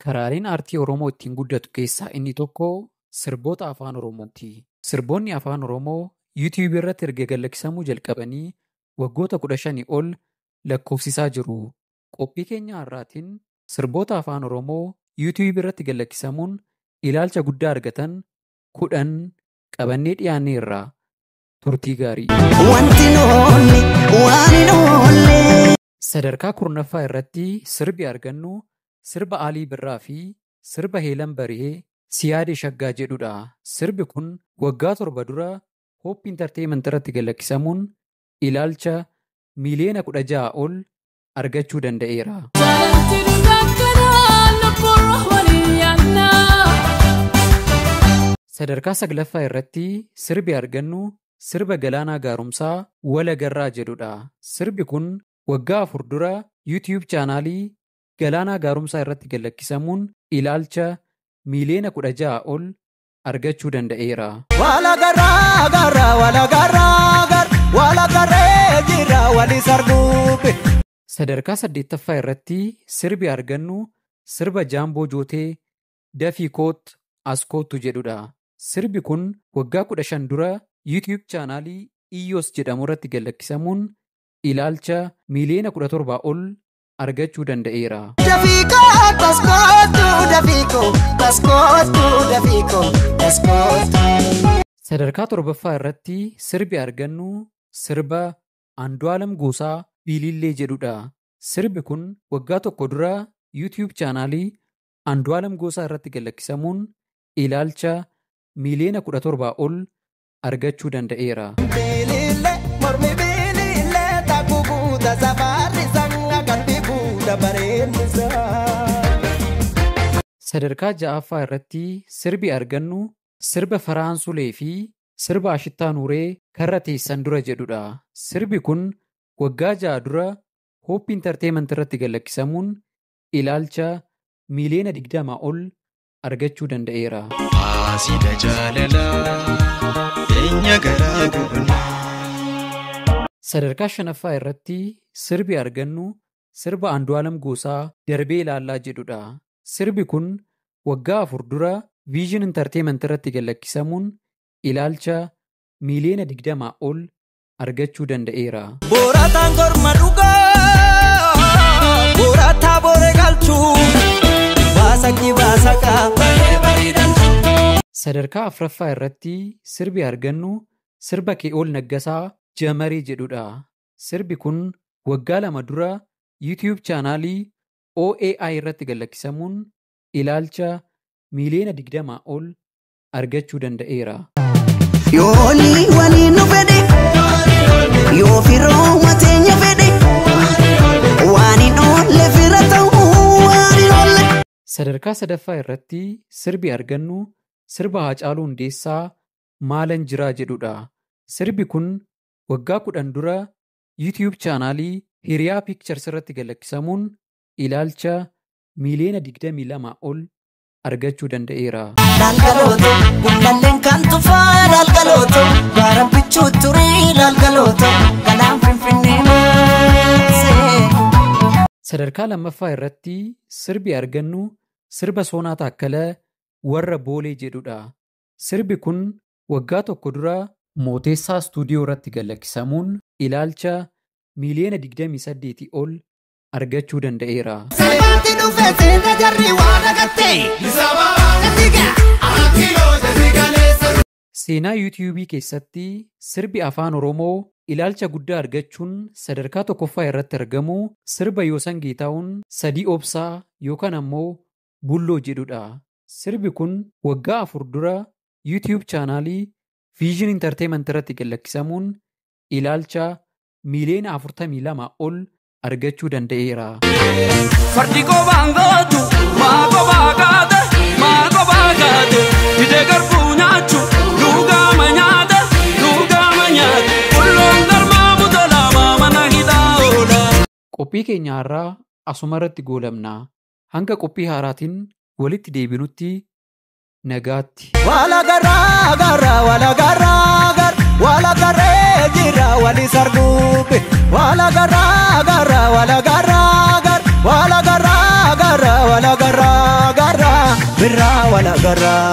Karaaleen aartii Oromoo ittiin guddatu keessaa inni tokko sirboota afaan Oromooti. Sirboonni afaan Oromoo yuutiyuubii irratti erga gadhiifamuu jalqabanii waggoota 15 ol lakkoofsisaa jiru. Qophii keenya har'aatiin sirboota afaan Oromoo yuutiyuubii irratti gadhiifamuun ilaalcha guddaa argatan 10 qabannee dhiyaanneerra. Turtii gaarii. Wanti noolli waan hin oolle. Sadarkaa 10ffaa irratti sirbi argannu sirba Alii Birraa fi sirba Heelan Barihee Siyaadee Shaggaa jedhudha. Sirbi kun waggaa 7 dura Hope Entertainment irratti gadhiifamuun ilaalcha miiliyoona 16 ol argachuu danda'eera. Sadarkaa 9ffaa irratti sirbi argannu sirba Galaanaa Gaaromsaa Walagarraa jedhudha. Sirbi kun waggaa 4 dura YouTube chaanaalii Galaanaa Gaaromsaa irratti gadhiifamuun ilaalcha miiliyoona 16 ol argachuu danda'eera. Walagarraa garraa walagarraa gar walagarree jira wali sarguupe. Sadarkaa 8ffaa irratti sirbi argannu sirba Jaamboo Jootee Dafii Koot As Koottu jedhudha. Sirbi kun waggaa 15 dura YouTube chaanaalii Iyyoos jedhamu irratti gadhiifamuun ilaalcha miiliyoona 17 ol argachuu danda'eera. Dafiikoo as kootu dafiikoo as kootu dafiikoo as kootu. Sadarkaa 7ffaa irratti sirbi argannu sirba Andu'aalem Gosaa Bilillee jedhudha. Sirbi kun waggaa 1 dura YouTube chaanaalii Andu'aalem Gosaa irratti gadhiifamuun ilaalcha miiliyoona 17 ol argachuu danda'eera. Bilillee mormi bilillee takkuu guuta safarri sanga qalbii guuta bareednisaa. Sadarkaa 6ffaa irratti sirbi argannu sirba Farhaan Sulee fi sirba Ashittaa Nuuree Karra Teessan Dura jedhudha. Sirbi kun waggaa 6 dura Hope Entertainment irratti gadhiifamuun ilaalcha miiliyoona 20 ol argachuu danda'eera. Faasida jaalalaa eenyu garaa gubnaa. Sadarkaa 5ffaa irratti sirbi argannu sirba Andu'aalem Gosaa Darbee Ilaallaa jedhudha. Sirbi kun waggaa 4 dura Vision Entertainment irratti gadhiifamuun ilaalcha miiliyoona 20 ol argachuu danda'eera. Borataan korma dhugaa borataa boree galchuu baasakni baasakaa baay'ee bareedan. Sadarkaa 4ffaa irratti sirbi argannu sirba Ke'ool Naggasaa Jamaree jedhudha. Sirbi kun waggaa 2 dura YouTube chaanaalii OAI irratti gadhiifamuun ilaalcha miiliyoona 20 ol argachuu danda'eera. Yooli waliin nu fedhe yoo firooma teenya fedhe waan hin oolle fira ta'uu waan hin oolle. Sadarkaa 3ffaa irratti sirbi argannu sirba Haacaaluu Hundeessaa Maalan Jiraa jedhudha. Sirbi kun waggaa 10 dura YouTube chaanaalii Hiriyaa Pictures irratti gadhiifamuun ilaalcha miiliyoona 22 ol argachuu danda'eera. Laalgalooto gullalleen kan tufaa laalgalooto gaara bichuu turii laalgalooto galaan finfinnee maasee. Sadarkaa 2ffaa irratti sirbi argannu sirba Soonaa Taakkalee Warra Boolee jedhudha. Sirbi kun waggaa 1 dura Mooteessaa Istuudiyoo irratti gadhiifamuun ilaalcha miiliyoona 28 ol argachuu danda'eera. Sirbaatti dhufee seena jarri waan agatte. Seenaa yuutiyuubii keessatti sirbi afaan Oromoo ilaalcha guddaa argachuun sadarkaa 1ffaa irratti argamu sirba Yoosan Geetahuun Sadii Obsaa yookaan ammoo Bulloo jedhudha. Sirbi kun waggaa 4 dura YouTube chaanaalii Vision Entertainment irratti gadhiifamuun ilaalcha miiliyoona 42 ol argachuu danda'eera. Fardi qobaan gootu maa qobaa kaate maa qobaa kaate fidee garbuu nyaachuu lugaama nyaate lugaama nyaate qulloon garmaa mutolaamaa mana hidhaa oola. Qophii keenya har'aa asuma irratti goolabna. Hanga qophii haaraatiin walitti deebinutti nagaatti. Walagarraa garraa walagarraa gar walagarree jira wali sarguupe. Walagarraa garraa walagarraa gar walagarraa garraa walagarraa gar. garaa.